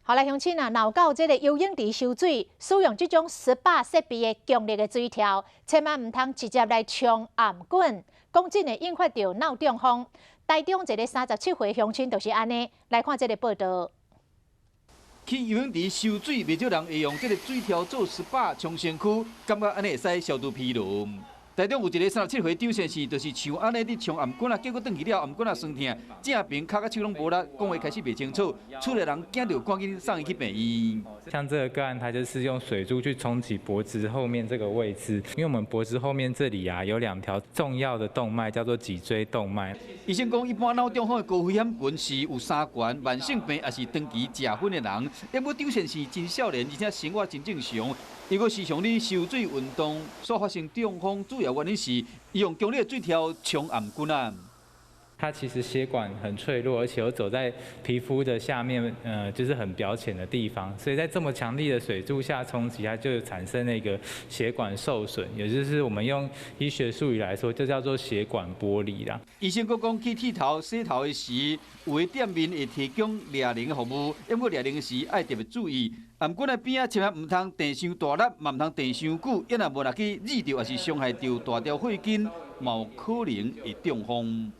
好來，鄉親啊，若有到這个游泳池游水，使用這種 SPA 設備的強力的水柱，千萬毋通直接來沖頷頸，講真會引發著腦中風。台中一个37歲鄉親就是按呢，來看這个報導。去游泳池游水，袂少人會用這个水柱做 SPA 沖身軀，感覺按呢會使消除疲勞。台中有一个37歲張先生，就是像按呢佇沖頷頸啊，結果轉去了頷頸啊酸疼，正爿跤佮手攏無力，講話開始袂清楚，厝內人驚著趕緊送伊去病院。像這個個案，它就是用水柱去衝擊脖子後面這個位置，因為我們脖子後面這裡啊有兩條重要的動脈，叫做脊椎動脈。醫生講，一般腦中風的高危險群是有三高、慢性病，抑是長期食薰的人。不過張先生真少年，而且生活真正常。伊閣時常咧游水運動，所發生中風，主要原因是伊用強力的水柱沖頷頸啊。它其實血管很脆弱，而且又走在皮膚的下面，就是很表淺的地方，所以在這麼強力的水柱下衝擊，它就產生那個血管受損，也就是我們用醫學術語來說，就叫做血管剝離啦。醫生閣講，去剃頭、洗頭的時，有的店面會提供掠靈服務，不過掠靈時愛特別注意，頷頸的邊仔千萬毋通碇傷大力，嘛毋通碇傷久，抑若無若去蹂著，抑是傷害著大條血筋，嘛有可能會中風。